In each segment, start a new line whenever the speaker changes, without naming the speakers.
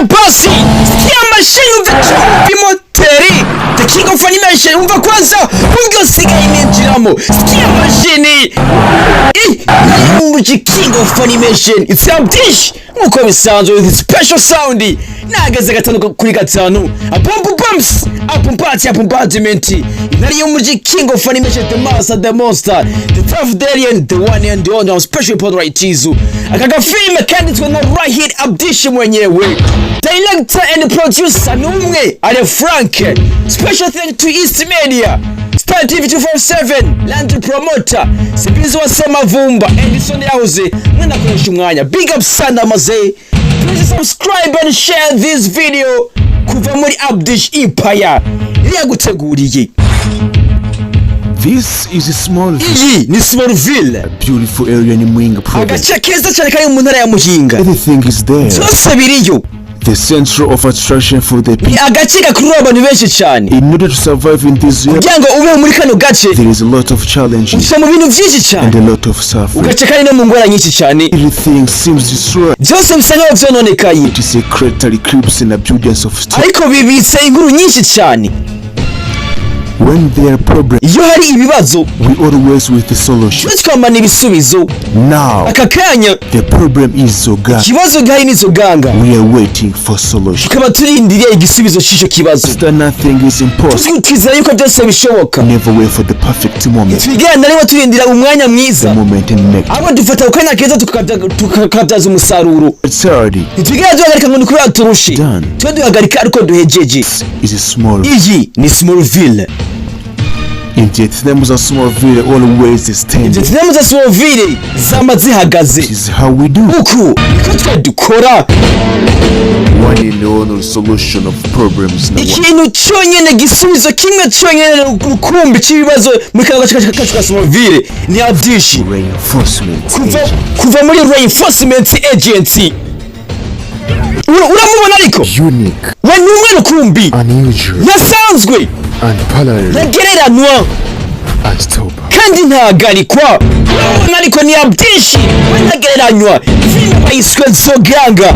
Basi sikia mashini, umva bimoteri, the king of animation. Umva kwanza, umva usigaye ininjiramo. Sikia mashini umuji, king of animation. It's Abdish nkuko bisanzwe with special sound. Nageze 5 kuri 5, apompu pumps, apumpati, apumpatiment, intare y'umuji, king of animation, the master, the monster, the tough dalian, the one and the only special report right. Tizu aka gafilme kanditswe na Rahid Abdish mwenyewe, director and producer numwe Ale Frank. Special thank to East Media, Star TV 247, Land Promoter, Sibizi wa Semavumba, Edison yahoze mwanakoresha umwanya. Big up sana maze. Please subscribe and share this video. Kuva muri Abdish Empire yaguteguriye.
This is a small,
Iyi ni Smallville,
beautiful area in Muyinga province.
agace keza cyane kari mu ntara ya Muyinga.
Everything is there.
Byose biriyo.
The center of attraction for the
Ni
people.
agace gakurura abantu benshi cyane.
In order to survive in this area,
Kugira ngo ubeho muri kano gace,
there is a lot of challenges
uca mu bintu byinshi cyane
and a lot of suffering.
ugaca kandi no mu ngorane nyinshi cyane.
Everything seems destroyed.
Byose bisa nkaho byononekaye.
It is a crater eclipse in abundance of stone.
Ariko bibitse inkuru nyinshi cyane.
When there are problems,
Iyo hari ibibazo,
we always with the solution.
twe twamana ibisubizo.
Now,
Aka kanya,
the problem is Zoganga.
ikibazo gihari ni Zoganga.
We are waiting for solution.
Tukaba turindiriye igisubizo cy'icyo kibazo.
That nothing is impossible.
Twizera yuko byose bishoboka.
Never wait for the perfect moment.
Twigana na rimwe turindira umwanya mwiza,
The moment and make
ahubwo dufata ako kanya keza tukakabyaza umusaruro.
it. Third
Ntitwigera duhagarika ngo ni kubera turushe.
Done.
Twe duhagarika ariko duhejeje.
Is a small.
Iyi ni Smallville.
In the za Smallville always stand.
Izo za Smallville zama zihagaze.
This is how we do.
Uku niko twe dukora.
One and only solution of problems now.
Ikintu cyonyine, gisubizo kimwe cyonyine rukumbi cy'ibibazo muri kano gace kacu ka Smallville ni Abdishi.
Reinforcement
Kuva
agent.
Kuva muri Reinforcement Agency. Uramubona ariko.
Unique,
We ni umwe rukumbi,
unusual,
yasanzwe,
unparalleled,
ntagereranwa,
unstoppable.
kandi ntahagarikwa. Urabona ariko ni Abdishi, we ntagereranywa. Filime bayiswe Zoganga,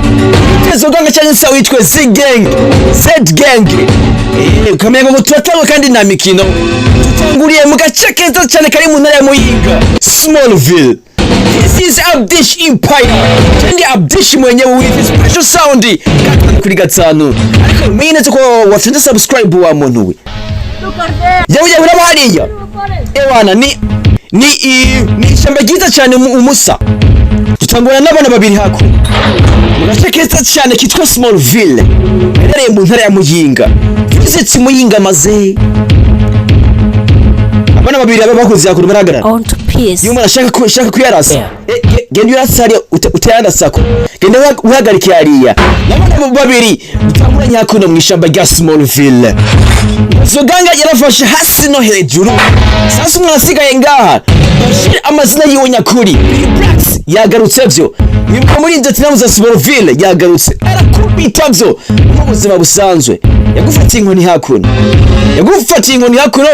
Zoganga cyangwa se witwe Z Gang, Z Gang. Ukamenya ngo turatangwa kandi nta mikino. Tutanguriye mu gace keza cyane kari mu ntara ya Muyinga, Smallville. This is Abdish Empire kandi Abdish mwenyewe with special sound, 5 kuri 5. Ariko umenye neza ko wafinze subscribe wa muntu we. Yewe yewe, uraba hariya ewana ni ishyamba ryiza cyane umusa. Dutangurana n'abana babiri hakuno mu gace keza cyane kitwa Smallville gaherereye mu ntara ya Muyinga. Visit Muyinga maze. Abana babiri aba bakoze hakuno barahagarara.
On to peace.
Iyo umuntu ashaka kuyarasa,
Yeah.
genda uyarasa hariya, utayarasako, genda uhagarike hariya. N'abana babiri dutanguranye hakuno mu ishyamba rya Smallville. Zoganga yarafashe hasi no hejuru. Sasa umwana asigaye ngaha, Bashir, amazina yiwe nyakuri Billy Blacks, yagarutse vyo. Mwibuka muri Vietnam za Smallville, yagarutse arakubita vyo. Mu buzima busanzwe yagufatiye inkoni hakuno, yagufatiye inkoni hakuno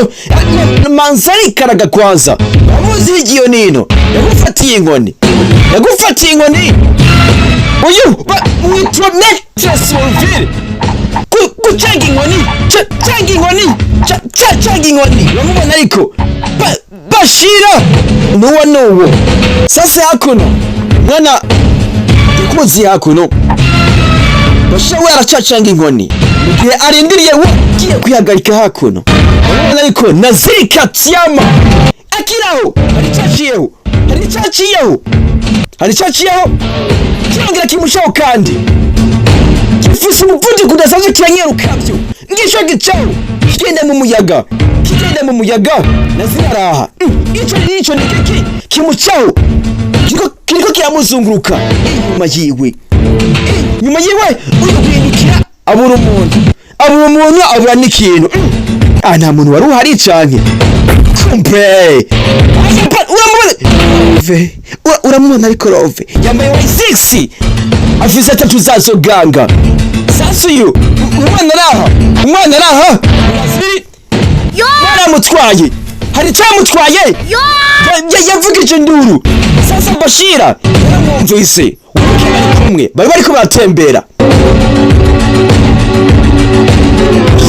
manzari karaga kwanza bamuzi higiyo nino. Yagufatiye inkoni, yagufatiye inkoni. Uyu mwitwa Maître Smallville. Gucenga inkoni, cenga inkoni, cenga inkoni. Uramubona ariko Bashira nuwo nuwo. Sasa hakuno mwana yakuzi hakuno, Bashira we aracacanga inkoni mu gihe arindiriye we ugiye kwihagarika hakuno. Urabona ariko Nazirika Tiama akiraho, hari icyaciyeho, hari icyaciyeho, hari icyaciyeho kirongera kimushaho kandi gifise umuvuduko udasanzwe, kiranyaruka byo. Ngisho gicaho kigenda mu muyaga, kigenda mu muyaga. Naziraraha ico nico ni kiki kimucaho kiriko kiramuzunguruka inyuma yiwe, inyuma yiwe. Uyu guhindukira abura umuntu, abura umuntu, abura n'ikintu. Ah, nta muntu wari uhari canke kumbe uramubona. Uramubona ariko Rove yambaye Y6, afise atatu zazo ganga. Sasa uyu umwana araha, umwana araha baramutwaye, hari icyamutwaye. Yavugije induru. Sasa Bashira yaramwumvise. Wibuke bari kumwe, bari bariko baratembera.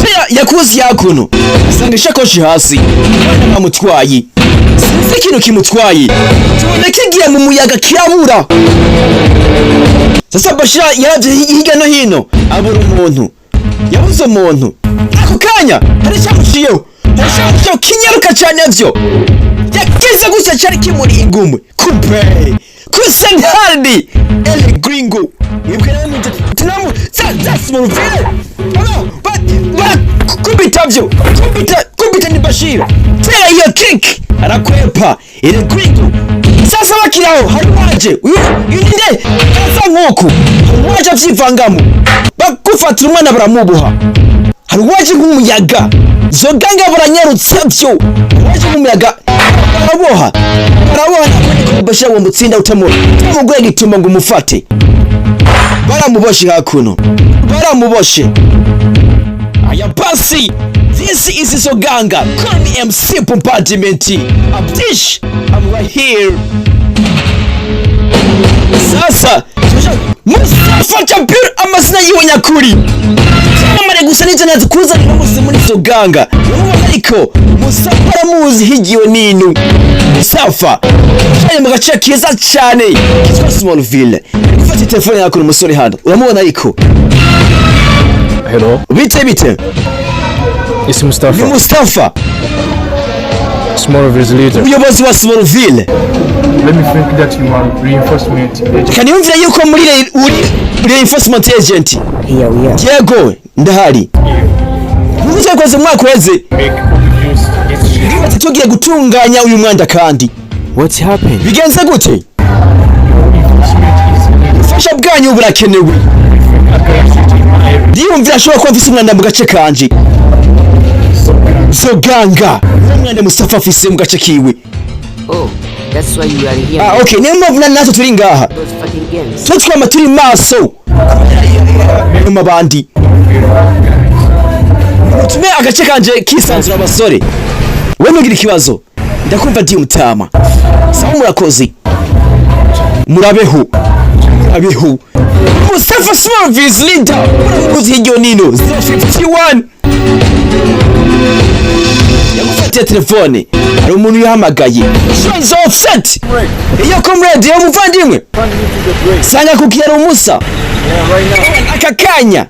Shia yakuzi yakuno asanga ishakoshi hasi, abana bamutwaye, sinzi ikintu kimutwaye, tubona kigiye mu muyaga kirabura. Sasa Bashira yaravye hirya no hino, abura umuntu, yabuze umuntu. Ako kanya hari icyamuciyeho, hari icyamuciyeho kinyaruka cyane vyo yakize gusa cyari kimuri igumwe kumbe kusenhadi El Gringo. Mwebwe nawe tunamu za Smallville ano barakubita vyo kubita kubita, ni Bashir tera iyo kick arakwepa El Gringo. Sasa bakiraho hari waje uyu uyu ninde asa nkuku, hari waje avyivangamo, bagufatira umwana baramuboha. Hari uwaje nk'umuyaga, zoganga buranyarutse vyo, uwaje nk'umuyaga baraboha baraboha, nakundi ko Bashir uwo mutsinda utamuguye gituma ngo umufate. Baramuboshe hakuno, baramuboshe. Aya basi, this is Zoganga. Call me MC Bombardment Abdish, I'm right here. Sasa Mustafa Jabir, amazina yiwe nyakuri cyamamare gusa n'ivyo nazi kuzanira musi muri Zoganga. Urabona ariko Mustafa aramuzi higiwe ninu Mustafa cyane mu gace keza cyane kitwa Smallville. Gufata telefone yako umusore hano uramubona ariko.
Hello,
Bite bite?
It's
Ni
Mustafa,
Mustafa,
Smallville's leader.
umuyobozi wa Smallville.
Let me think that you are reinforcement agent.
Kaniyumvira yuko muri uri reinforcement agent.
Here we are.
Yego, ndahari. Nkuko twakoze mu mwaka uheze.
Make use this shit.
Ati tugiye gutunganya uyu mwanda kandi.
What's happened?
Bigenze gute?
Reinforcement is needed.
Ubufasha bwanyu burakenewe.
I got shit in my area.
Ndiyumvira ashobora kuba mfise umwanda mu gace kanje. Zoganga uwo mwanda Mustafa afise mu gace kiwe.
Oh, that's why you are here.
Ah, okay, niyo mpamvu natwe turi ngaha.
Those fucking gangs.
Twe twama turi maso mu bandi, mutume agace kanje kisanzura. Abasore, we ntugire ikibazo, ndakumva ndi umutama. Sawa, murakoze, murabeho murabeho. Mustafa Smallville's leader, muramuzi hirya nino 051 yagufatiye telefone, hari umuntu yahamagaye. Friends offset iyo comrade yo muvandimwe sanga ku kiraro umusa aka kanya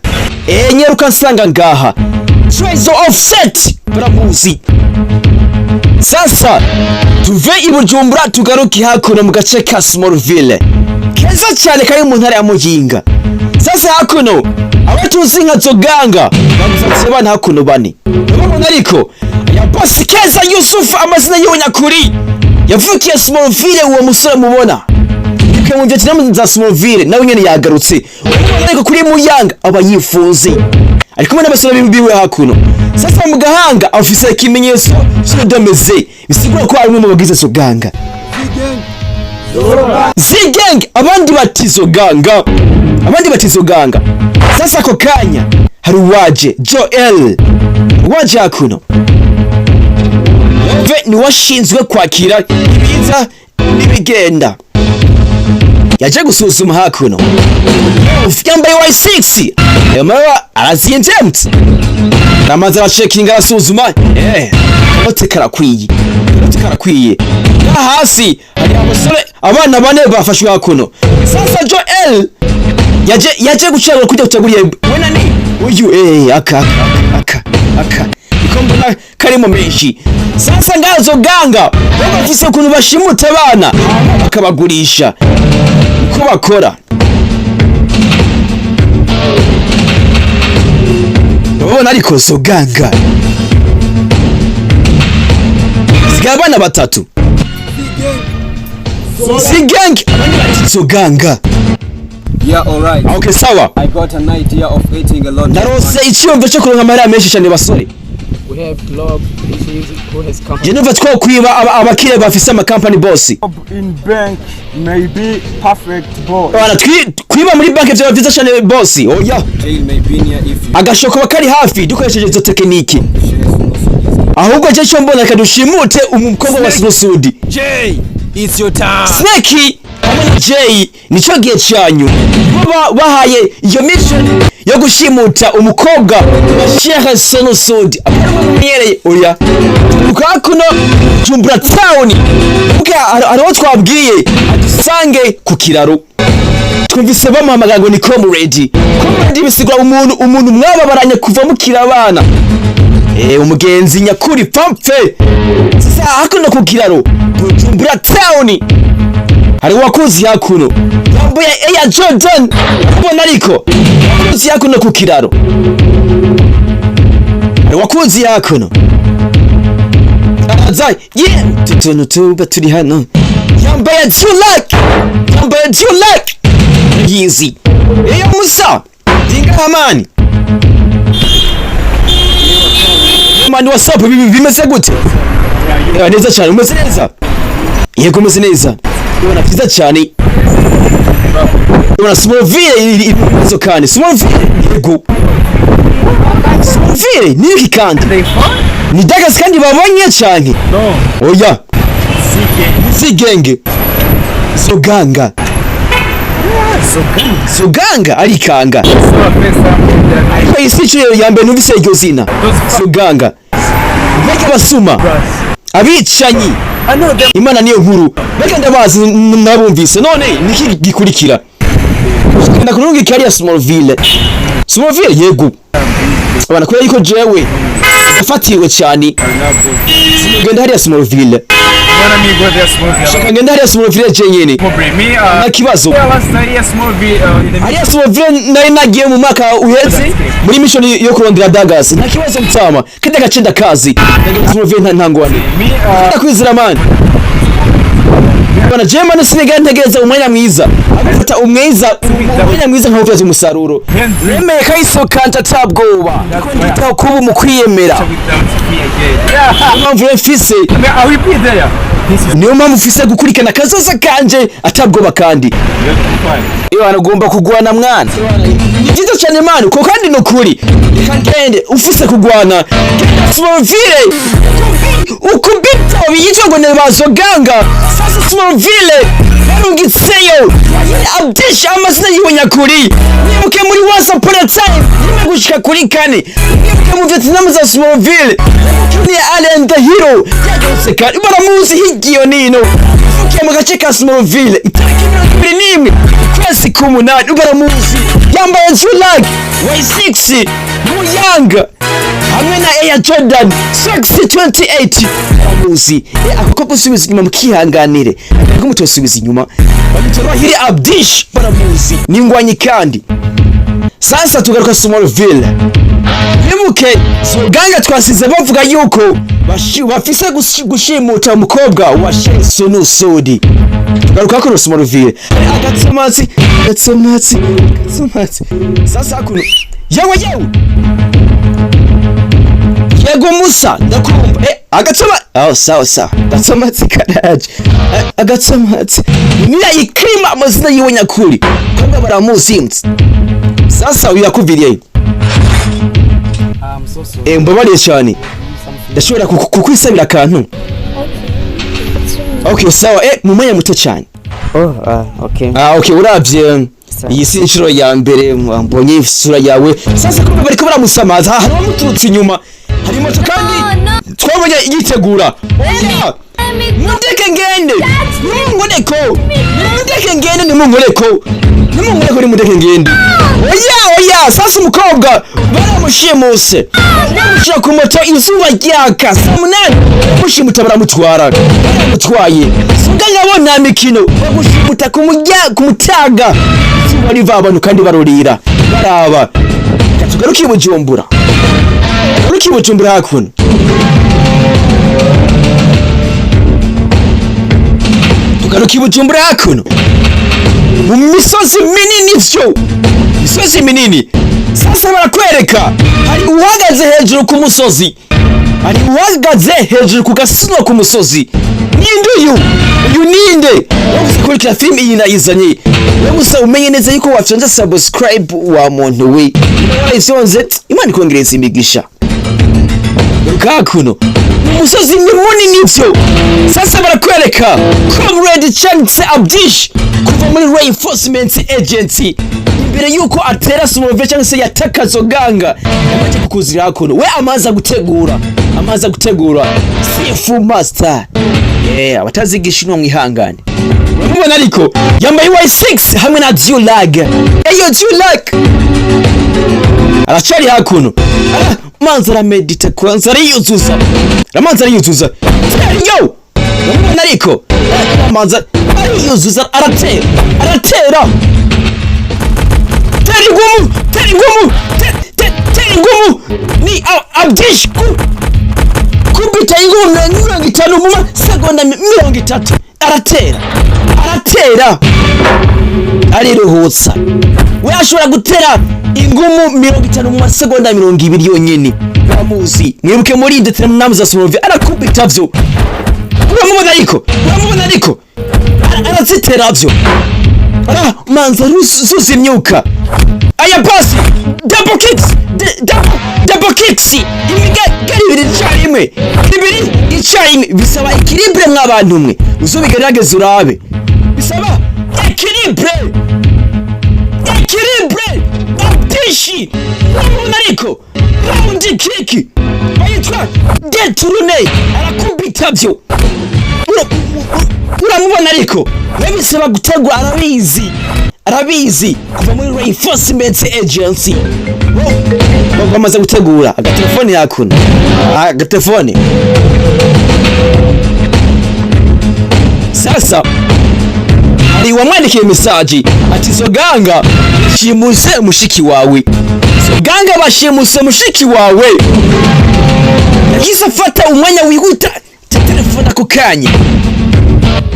nyaruka nsanga ngaha. Trezo Offset baramuzi. Sasa tuve i Bujumbura tugaruke hakuno mu gace ka Smallville keza cyane kari mu ntara ya Muyinga. Sasa hakuno abatuzi nka Zoganga bagufatiye abana hakuno bane, urabona ariko aya boss Keza Yusuf, amazina yiwe nyakuri, yavukiye Smallville. Uwo musore mubona mu Vietnam za Smallville nawe nyene yagarutse. Urabona ariko kuri Muyanga aba yifuze ari kumwe n'abasore biwe hakuno. Sasa mu gahanga afise ikimenyetso cy'urudomeze, bisigura ko ari umwe mu bagize Zoganga Zigeng, abandi bati Zoganga, abandi bati Zoganga. Sasa ako kanya hari uwaje Joel, uwaje hakuno ve ni washinzwe kwakira ibiza n'ibigenda, yaje gusuzuma hakuno. Yambaye Y6, ayo mababa arazinze mti aramaze aracekinga arasuzuma, kanote karakwiye, kanote karakwiye. Ngaha hasi hari abasore, abana bane bafashwe hakuno. Sasa Joel yaje gucagura kujya gucaguriye we nani uyu aka aka aka aka niko mbona karimo menshi. Sasa ngazo ganga bafise ukuntu bashimuta abana bakabagurisha, uko bakora. Urabona ariko Zoganga sigaye abana batatu Zigang, abandi bati Zoganga.
Yeah, alright.
Okay, sawa.
I got an idea of eating a lot of
Narose icyiyumvo cyo kuronka amahera menshi cyane, basore.
We have Glob, who has come.
Je numva twokwiba abakire bafise amakampani boss.
In bank may be perfect boy.
Bana kwiba muri banki byaba byiza cyane boss. Oya.
Jail may be near if you
Agashoko kaba kari hafi dukoresheje izo tekiniki.
share Sunosudi's
Ahubwo je cyo mbona reka dushimute umukobwa wa Sinusudi.
Jay, it's your time.
Snake hamwe na Jay. Nico gihe cyanyu baba bahaye iyo mission yo gushimuta umukobwa wa Sheikh Sonusudi amenyereye. Oya, kuno Jumbura Town bwa hariho twabwiye adusange ku kiraro. Twumvise bamuhamagara ngo ni comrade. Comrade bisigura umuntu mwababaranye kuva mukiri abana, umugenzi nyakuri pampe. Sasa hakuno ku kiraro Bujumbura Town hari wakuzi hakuno yambaye Air Jordan, ubona, ariko wakuzi hakuno ku kiraro hari wakuzi hakuno aza ye tutuntu tuba turi hano, yambaye Julak, yambaye Julak yizi. Iyo musa dinga man man, what's up? Bimeze gute? Neza cyane. Umeze neza? Yego, umeze neza. Ubona byiza cyane. Ubona Smallville iri ibibazo kandi Smallville, yego, Smallville ni iki kandi? Ni Dagas kandi babonye cyane. Oya, zigenge Zoganga, Zoganga arikanga, ariko iyi si inshuro ya mbere numvise iryo zina Zoganga. Mbega abasuma, abicanyi! Imana niyo nkuru. Mbega ndabazi, nabumvise. None niki gikurikira? Genda kurunga kariya Smallville. Smallville, yego. Abana, kubera yuko jewe nafatiwe cyane, genda hariya Smallville.
Wanna me go there Smallville?
Shaka ngenda hariya Smallville jenyene.
Me,
Nta kibazo.
yeah, last night, yeah, Smallville, in the
Hariya Smallville nari nagiye mu mwaka uheze muri mission yo kurondera Dagas. Nta kibazo mutama, kandi agace ndakazi. Ndagenda Smallville, nta ntangwane.
Me,
Ndakwizera man. Bana, jewe man siniga ntegereza umwanya mwiza, agufata umwiza, umwanya mwiza nkawubyaza umusaruro. Nemeye kahise kanje atabwoba, nditaho kuba mu kwiyemera.
Without me again. Yeah.
Niyo mpamvu rero mfise
I mean, I will be there. This is
niyo mpamvu mfise gukurikirana kazoza kanje atabwoba kandi
fine.
Iyo ugomba kugwana mwana, ni byiza cyane man, ko kandi ni ukuri. Reka ngende, ufise kugwana. Genda Smallville ukubita biyitwa ngo ni bazoganga. Sasa Smallville barungitseyo Abdesha, amazina yiwe nyakuri. Mwibuke muri Once Upon a Time 1 gushika kuri 4, mwibuke mu Vietnam za Smallville ni Allen the Hero yagarutse kandi baramuzi hirya nino. Uvukiye mu gace ka Smallville itariki 21 ukwezi k'umunani, baramuzi, yambaye Julag Y6 Muyanga hamwe na Air Jordan 628, baramuzi. Ako ko gusubiza inyuma mukihanganire, ariko mutosubiza inyuma. Bamwita Abdish, baramuzi, ni ingwanyi kandi. Sasa tugaruka Smallville. Wibuke Zoganga twasize bavuga yuko bafise gushimuta umukobwa wa Sunu Sudi. Tugaruka kuno Smallville, agatsomatsi, agatsomatsi, agatsomatsi. Sasa kuno, yewe yewe, yego musa, ndakumva. Agatsoma, oh, sawa sawa, agatsomatsi karaje. Agatsomatsi niya ikrima, amazina yiwe nyakuri kobwa baramuzi. Sasa uyu yakuviriye.
I'm so sorry.
Mbabariye cyane, ndashobora kukwisabira akantu? Okay, sawa, mu mwanya muto cyane.
Oh, okay.
Ah, okay. Uravye
Sawa.
iyi si inshuro ya mbere mbonye isura yawe. Sasa kumbe bariko baramusamaza, hari abamuturutse inyuma, hari moto kandi twabonye yitegura. Oya, mundeke ngende, nimunkoreko, nimundeke ngende, nimunkoreko, nimunkoreko, nimundeke ngende. Oya, oya. Sasa umukobwa baramushimuse, bamushyira ku moto izuba ryaka saa 8, bamushimuta, baramutwara, baramutwaye. Suga ngabo nta mikino, bamushimuta ku mutaga, izuba riva, abantu kandi barurira baraba. Reka tugaruke i Bujumbura, tugaruke i Bujumbura hakuno. Tugaruke i Bujumbura hakuno mu misozi minini vyo, misozi minini. Sasa barakwereka hari uhagaze hejuru ku musozi, hari uhagaze hejuru ku gasino ku musozi. Ninde uyu? Uyu ninde? Wowe ukurikira filime iyi nayizanye, wowe gusa umenye neza yuko wafyonze subscribe wa muntu we warayifyonze. Imana ikongereza imigisha. Kakuno umusozi ni munini vyo. Sasa barakwereka comrade Chance Abdish. Kuva muri reinforcement agency, imbere yuko atera Smallville cyangwa se yataka Zoganga, yamaze kukuzira hakuno. We amaze gutegura, amaze gutegura Sifu Master. Yeah, abatazigisha inwa mwihangane. Uramubona ariko yambaye Y6 hamwe na Dulag. Eyo Dulag aracari hakuno. Manza aramedita kwanza, ariyuzuza, aramanza ariyuzuza. Yo, uramubona ariko aramanza ariyuzuza, aratera, aratera, tera ingumu, tera ingumu, tera ingumu. Ni Abdish kubita ingumu 50 mu masegonda 30. Aratera, aratera, ariruhutsa. We ashobora gutera ingumu 50 mu masegonda 20 yonyene. Uramuzi, mwibuke muri ndetse namuza Smallville, arakubita vyo. Uramubona ariko, uramubona ariko arazitera vyo. Manza ruzuza imyuka. Aya pasi, double kicks, double kicks, imigari ibiri icyarimwe, ibiri icyarimwe. Bisaba équilibre mw'abantu mwe, uzobigerageza urabe. Bisaba équilibre, équilibre. Abdishi, uramubona ariko round kick bayitwa détourné, arakubita vyo. Uramubona ariko we bisaba gutegura, arabizi, arabizi. Kuva muri reinforcement agency bamaze gutegura agatelefone yakuno, agatelefone. Sasa hari uwamwandikiye message ati: "Zoganga shimuse mushiki wawe, Zoganga bashimuse mushiki wawe." Yahise afata umwanya wihuta, telefone ako kanya.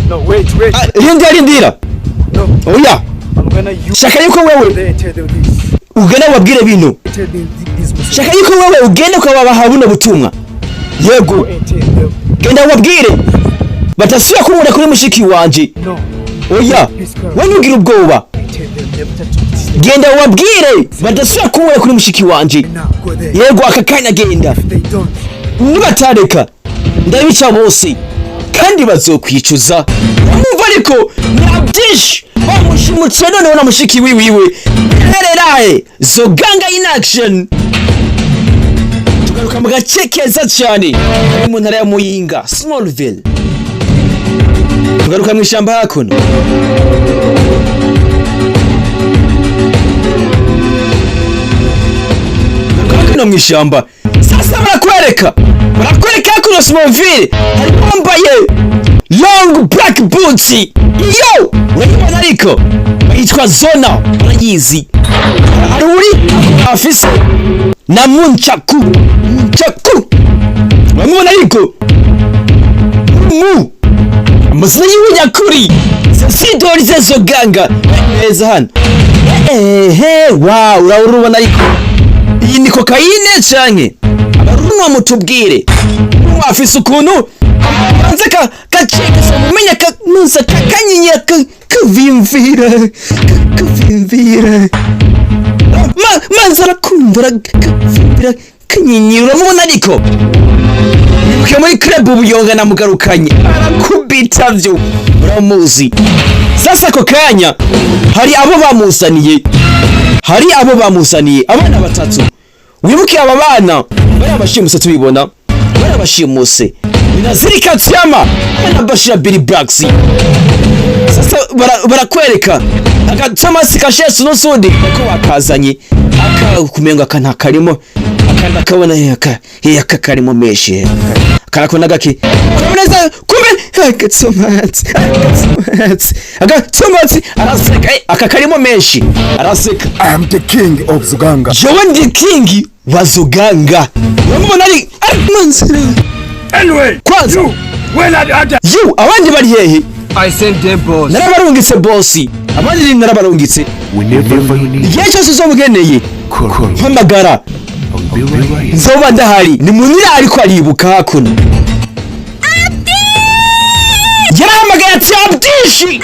No, wait, wait.
Ah, rindira, rindira.
No.
Oya.
I'm gonna use
Shaka yuko wewe
there and tell them this.
ugenda ubabwire bino.
Tell them this message.
Shaka yuko wewe ugenda ukababaha buno butumwa, yego.
Go and tell them.
Genda ubabwire batasubira kumubona kuri mushiki wanje.
No.
Oya, we ntugire ubwoba.
Tell them never to touch this.
Genda ubabwire badasubira kumubona kuri mushiki wanje.
Now go there.
Yego, aka kanya genda.
If they don't,
Nibatareka ndabica bose kandi bazokwicuza. Umva ariko nta byinshi bamushimutse noneho na mushiki wiwiwe hererahe. Zoganga in action. Tugaruka mu gace keza cyane kari mu ntara ya Muyinga, Smallville. Tugaruka mu ishyamba hakuno. Tugaruka hakuno mu ishyamba. Sasa barakwereka hakuno Smallville hari wambaye long black boots. Iyo urayibona ariko bayitwa Zona, urayizi. Hari uri afise na munchaku, munchaku, uramubona ariko mu amazina yiwe nyakuri Sidori Zoganga neza hano. Ehe, wow, urabona ariko iyi ni kokayine canke abarunwa? Mutubwire. Afise ukuntu abanza ka gacegesa mumenya kanuza kakanyinya kavimvira, kavimvira. Manza arakunda kavimvira kanyinyira. Uramubona ariko mwibuke muri club Ubuyonga namugarukanye, arakubita vyo, uramuzi. Sasa ako kanya hari abo bamuzaniye, hari abo bamuzaniye abana batatu. Wibuke aba bana bari abashimuse, tubibona bari abashimuse ni Naziri Katsiyama na Bashira Billy Blacks. Sasa barakwereka agatomasi kashesu n'usundi ko bakazanye aka kumenga aka nta karimo, akandi akabona aka aka karimo menshi, aka gake neza kumbe agatomati, agatomati, agatomati. Araseka, aka karimo menshi, araseka.
I am the king of Zuganga.
Jewe ndi king wa Zuganga. Uramubona ari mu nzira.
Anyway,
Kwanza
you, when are the other?
You, abandi bari hehe?
I sent them, boss.
Narabarungitse boss, abandi narabarungitse.
Whenever you need,
Igihe cyose uzobugeneye
call.
mpamagara.
I'll be right here.
Nzoba ndahari. Ni munira ariko aribuka hakuno yarahamagaye ati: "Abdishi!"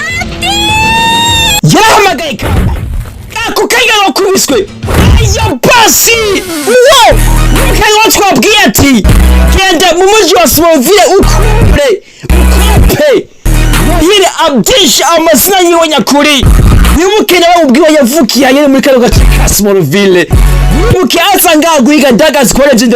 Yarahamagaye kanda ako kanya wakubiswe. Aya basi, uwo kanya twabwiye ati: "Genda mu mujyi wa Smallville ukure ukupe." Muhire Abdish, amazina yiwe nyakuri. Wibuke nawe ubwiwe yavukiye hanyene muri kano gace ka Smallville. Wibuke asa ngaha guhiga Douglas College,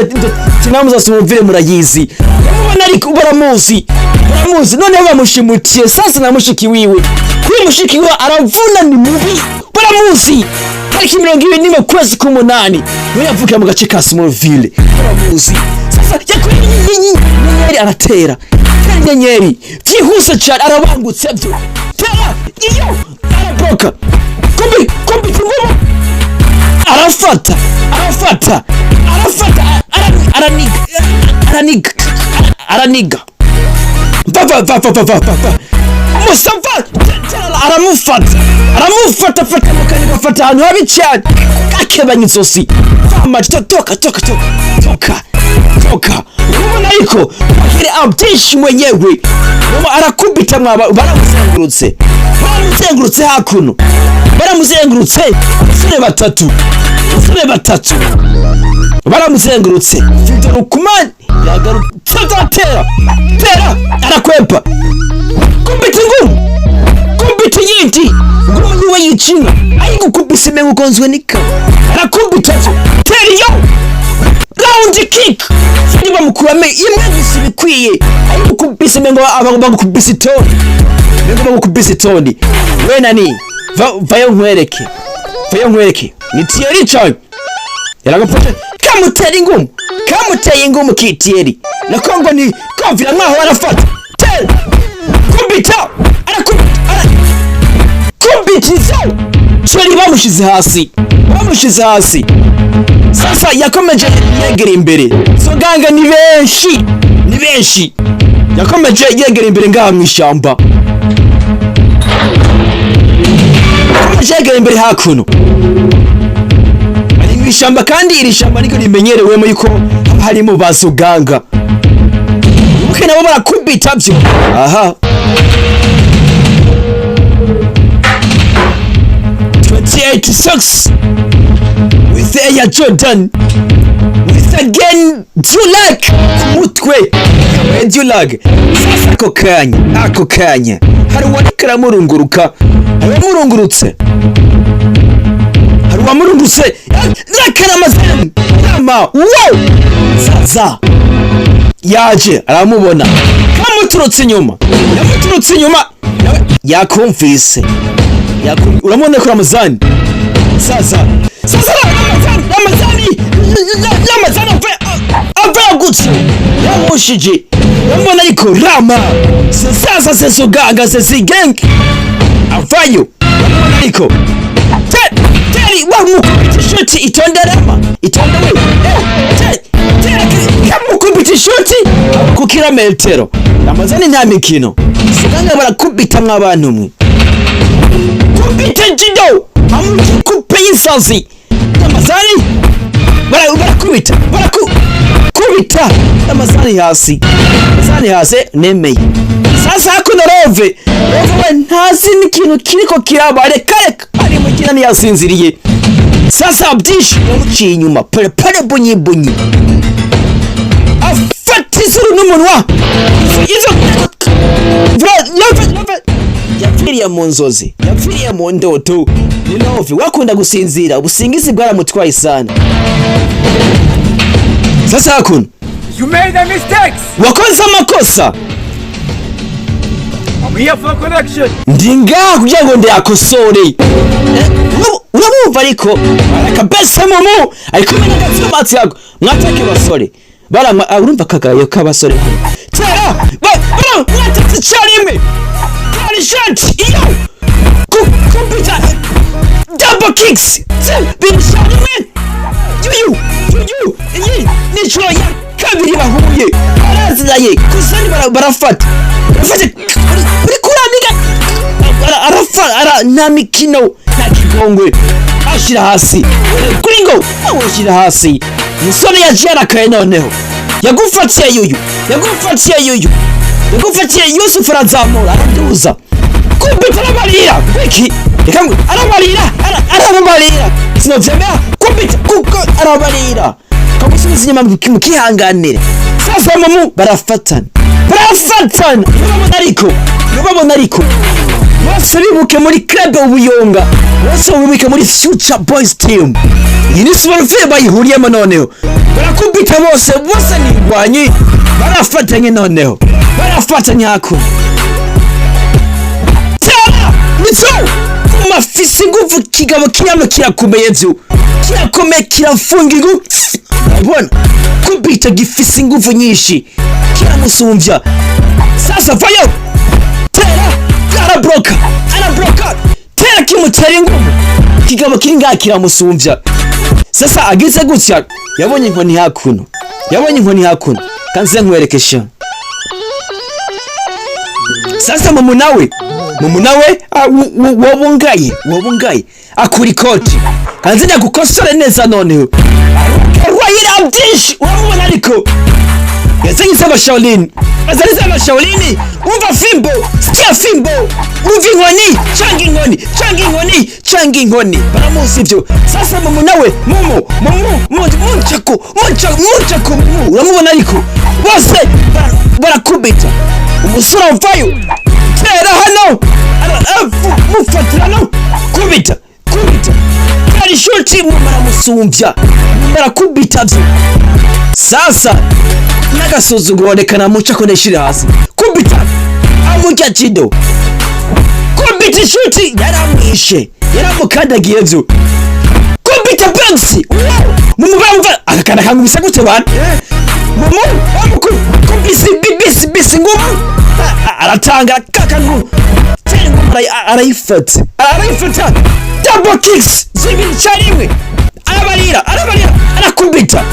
tinamu za Smallville murayizi. Urabona ariko baramuzi, baramuzi. Noneho bamushimutiye sasa na mushiki wiwe. Kuri mushiki wiwe aravuna, ni mubi, baramuzi. Tariki 21 kwezi k'umunani niwe yavukiye mu gace ka Smallville, baramuzi. Sasa yakuye inyenyeri, aratera tera inyenyeri byihuse cyane, arabangutse byo. Tera iyo, arabloka kumbi kumbi ngumu, arafata, arafata, arafata, araniga, araniga, araniga. Va va va va va va va va Mustafa aramufata, aramufata, fata mukaniga, fata ahantu habi cyane, akebanya izosi. Vama, toka, toka, toka, toka, toka. Urabona ariko Muhire Abdish mwenyewe mama arakubita mwaba. Baramuzengurutse, baramuzengurutse hakuno, baramuzengurutse. Abasore batatu, abasore batatu baramuzengurutse. Victor Rukumani yagarutse, atera, tera, arakwepa, kumbita ingumu, kumbita iyindi ngumu niwe yicina ayigukubise imengo ugonzwe n'ikawa. Arakubita, tera iyo round kick, niba bamukuramo imwe gusa ibikwiye. Ayigukubise imengo bagukubise itoni, imengo bagukubise itoni. We nani, vayo nkwereke, vayo nkwereke. Ni Thierry cyane yaragafashe, kamutera ingumu, kamuteye ingumu ki Thierry na Kongo ni kumvira nkaho arafata. Tera, kubita, arakubita, arakubitiza Thierry, bamushize hasi, bamushize hasi. Sasa yakomeje yegera imbere. Soganga ni benshi, ni benshi. Yakomeje yegera imbere ngaha mu ishyamba, yakomeje yegera imbere hakuno, ari mu ishyamba. Kandi iri shyamba niko rimenyerewemo yuko haba harimo ba Soganga. Wibuke nabo barakubita byo aha. 28-6 with Air Jordan, with again Dulac ku mutwe ya Dulac. Sasa ako kanya, ako kanya hari uwariko aramurunguruka, hari uwamurungurutse, hari uwamurungurutse. Rakaramazan rama wow. Sasa yaje aramubona, kamuturutse inyuma, yamuturutse inyuma nawe yakumvise. Uramubona ko Ramazani sasa, sasa Ramazani, Ramazani, Ramazani ave gutyo yamushije. Uramubona ariko Rama sasa sesuganga sesigenk avayo. Uramubona ariko Teri wamukubita ishoti. Itonde Rama, itonde we. Teri kamukubita ishoti ku kilometero. Ramazani nta mikino. Suganga barakubita mw'abantu mwe. Kubita jido amukupe y'isazi. Ramazani barakubita, barakubita Ramazani hasi, Ramazani hasi nemeye. Sasa hakuno Rove, Rove we ntazi n'ikintu kiriko kiraba. Reka reka, ari mu kinani yasinziriye. Sasa Abdish yamuciye inyuma pole pole, bunyi bunyi, afata izuru n'umunwa izo. Love, Love yapfiriye mu nzozi, yapfiriye mu ndoto. Ni Love wakunda gusinzira, ubusingizi bwaramutwaye sana. Sasa hakuno
You made a mistakes.
Wakoze amakosa.
I'm here for correction.
Ndi ngaha kugira ngo ndayakosore. Urabumva ariko arakabese mumu ari kumwe n'agatsumatsi yako mwatake basore barama. Urumva akagayo k'abasore tera bara mwatatse icyarimwe. Tera ishati iyo kumpita double kicks birisharimwe yuyu yuyu. Iyi ni inshuro ya kabiri bahuye, baraziraye gusa ni barafata, barafata uri kuraniga arafa ara nta mikino, nta kigongwe. Ashira hasi kuri ngo awushyira hasi. Umusore yaje yarakaye. Noneho yagufatiye yuyu, yagufatiye yuyu, yagufatiye Yusufu. Arazamura, araduza, kumbita, arabarira wiki. Reka ngo arabarira, arababarira, sinovyemera. Kumbita kuko arabarira, kamusubiza inyuma mukihanganire. Sasa mumu barafatana. Barafatana, urabona, ariko urabona, ariko bose bibuke muri club Ubuyonga, bose bibuke muri Future Boys Team. Iyi ni Smallville bayihuriyemo. Noneho barakubita bose, bose ni indwanyi, barafatanye. Noneho barafatanye hakuno. Tera nizo mafise inguvu. Kigabo kiri kirakomeye vyo, kirakomeye, kirafunga inguvu. Urabona kubita, gifise inguvu nyinshi, kiramusumvya. Sasa vayo, tera, arabloka, arabloka, tera, kimutera inguvu. Kigabo kiri ngaha kiramusumvya. Sasa agize gutya, yabonye inkoni hakuno, yabonye inkoni hakuno. Kanze nkwerekesha. Sasa mumu nawe, mumu nawe wabungaye, wabungaye, akura ikoti. Kanze ndagukosore neza. Noneho Rwayira byinshi, urabona, ariko yazanye izaba Shaolin, azanye izaba Shaolin. Umva fimbo, sikia fimbo, umva inkoni, canga inkoni, canga inkoni, canga inkoni. Baramuzi ibyo. Sasa mumu nawe, mumu, mumu, munchako, munchako, munchako, mumu, uramubona, ariko bose barakubita. Umusore avayo, tera hano, mufatira no kubita, kubita, tera ishuti. Baramusumbya, barakubita vyo. Sasa n'agasuzuguro, reka namuca ko nishira hasi. Kubita, amurya jido, kubita ishuti, yaramwishe, yaramukandagiye vyo. Kubita box mumubamva, akakanda kangubisa gute bana? Mumu kubisi bibisi bisi ngumu, aratanga kakangu arayifata, arayifata. Double kicks zibiri icyarimwe. Arabarira, arabarira, arakubita,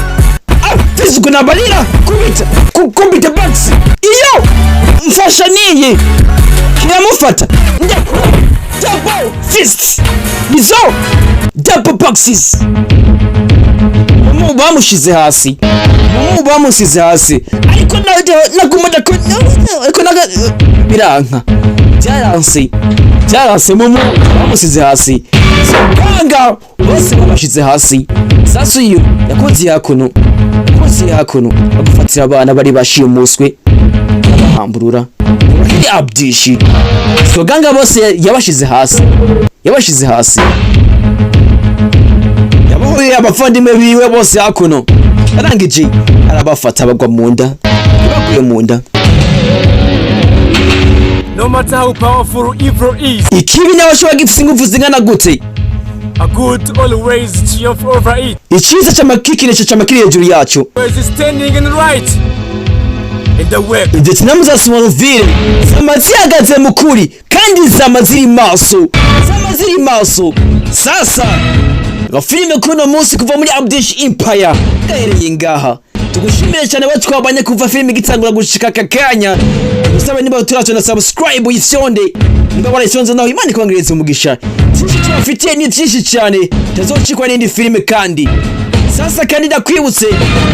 afise nabarira, kubita, kubita box. Iyo mfasha niyi kiramufata, njya double fists, nizo double boxes. Mumu bamushize hasi, mumu bamusize hasi, ariko naguma ariko naga biranka, byaranse, byaranse. Mumu bamusize hasi, kanga bose babashize hasi. Sasa iyo yakoze hakuno, yakoze hakuno, bagufatira abana bari bashimuswe, babahamburura. Ni Abdishi Soganga, bose yabashize hasi, yabashize hasi, yabahuye abavandimwe biwe bose hakuno. Arangije arabafata, bagwa mu nda, baguye mu nda.
No matter how powerful evil is,
Ikibi nawe ashobora gifise ingufu zingana gute,
a good always triumph over it.
Icyiza c'amakikinisho c'amakiri hejuru yacu.
Always standing in right in the work.
Ndetse na za Smallville zama zihagaze mu kuri, kandi zama ziri maso, zama ziri maso. Sasa gafilime kuno munsi kuva muri Abdish Empire gahereye ngaha. Tugushimire cyane we twabanye kuva filime igitangura gushika aka kanya. Tugusaba, niba utaracana subscribe, uyifyonde. Niba warayifyonze naho, Imana ikongereza umugisha. Byinshi tubafitiye ni byinshi cyane, tazocikwa n'indi filime. Kandi sasa kandi ndakwibutse,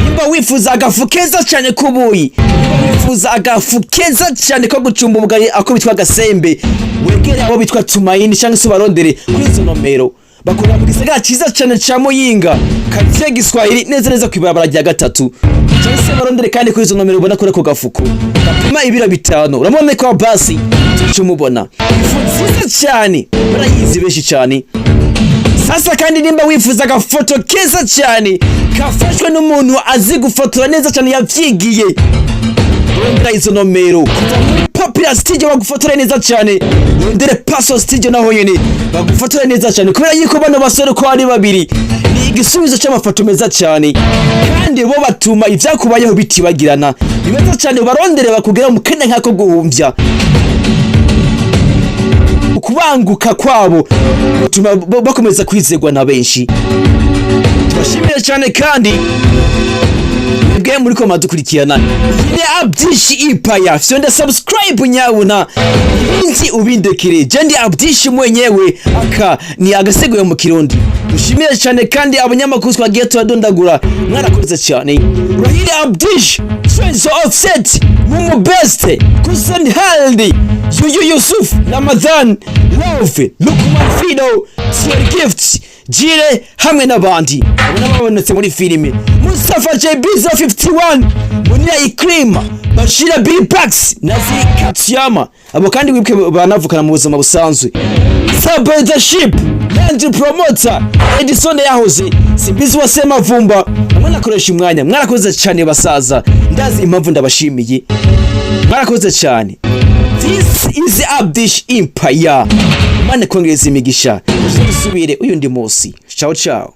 nimba wifuza agafu keza cyane k'ubuyi, nimba wifuza agafu keza cyane ko gucumba ubugari, ako bitwa agasembe, wegere abo bitwa Tumayini cyangwa se ubarondere kuri izo nomero. Bakorera mu gisagara cyiza cyane ca Muyinga, quartier Giswahili, neza neza ku ibarabara rya gatatu. Cyangwa se barondere kandi kuri izo nomero ubona kuri ako gafuko gapima ibiro 5. Urabona ko basi tuca umubona ifu nziza cyane, barayizi benshi cyane. Sasa kandi nimba wifuza agafoto keza cyane kafashwe n'umuntu azi gufotora neza cyane yavyigiye, rondera izo nomero kuva muri Popular Studio, bagufotora neza cyane. Rondere Paso Studio, naho nyene bagufotora neza cyane, kubera yuko bano basore uko ari babiri ni igisubizo cy'amafoto meza cyane, kandi bo batuma ivyakubayeho bitibagirana. Ni beza cyane, barondere bakugera mu kanya nk'ako guhumvya. Ukubanguka kwabo gutuma bakomeza kwizerwa na benshi. Tubashimire cyane kandi mwebwe muri ko madukurikirana. Iyi ni Abdishi Empire. Fyonda subscribe nyabuna, ibindi ubindekere. Je ndi Abdishi mwenyewe, aka ni agaseguye mu Kirundi. Dushimire cyane kandi abanyamakuru twagiye turadondagura, mwarakoze cyane: Rahili Abdish, Friends Offset, Mumu Best, Kusan Haldi, Yuyu, Yusuf Ramadhan, Love Lukman, Fido, Sir Gift. Jire hamwe n'abandi abo babonetse muri filime, Mustafa JB 51, Munira Ikrima, Bashira, Bill Bax na Zikatsuyama. Abo kandi wibuke banavukana mu buzima busanzwe. Sabedaship Landry Promoter, Edison yahoze Simbizi wa Semavumba hamwe nakoresha umwanya. Mwarakoze cyane basaza, ndazi impamvu ndabashimiye, mwarakoze cyane. This is Abdish Empire. Imana kongereza imigisha, dusubire uyundi munsi. Ciao ciao.